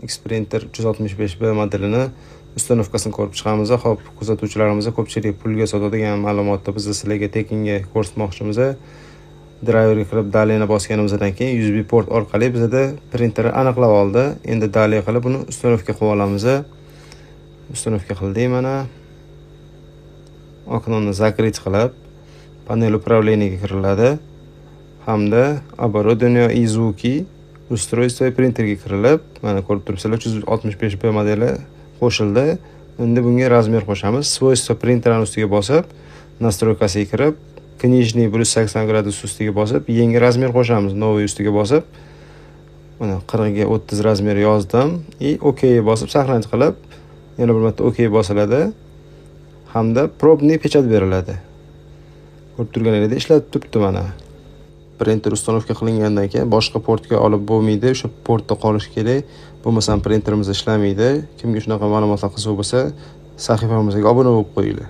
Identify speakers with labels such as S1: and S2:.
S1: Xprinter 365B modelini установкасini ko'rib chiqamiz. Xo'p, kuzatuvchilarimiz, ko'pchilik pulga sotadigan ma'lumotni biz sizlarga tekinga ko'rsatmoqchimiz. Driverga kirib, "Далее" ni bosganimizdan keyin USB port orqali bizada printerni aniqlab oldi. Endi "Далее" qilib buni установка qilib olamiz. Установка qildik mana. Окно ni закрыть qilib, панель управления ga kiriladi hamda "Оборудование и звуки", "Устройство", printerga kirilib, mana ko'rib turibsizlar, 365B modeli qo'shildi. Endi bunga размер qo'shamiz. "Свойства принтера" ustiga bosib, настройка siga kirib, книжный 180 gradus ustiga bosib, yangi размер qo'shamiz. "Новый" ustiga bosib, mana 40 ga 30 размер yozdim и "OK" bosib, сохранить qilib, yana bir marta "OK" bosiladi hamda пробный печать beriladi. Ko'rib turganingizdek, ishlatib turibdi mana. Printer установка qilingandan keyin boshqa portga olib bo'lmaydi, o'sha portda qolishi kerak, bo'lmasam printerimiz ishlamaydi. Kimga shunaqa ma'lumotlar qiziq bo'lsa, sahifamizga obuna bo'lib qo'yinglar.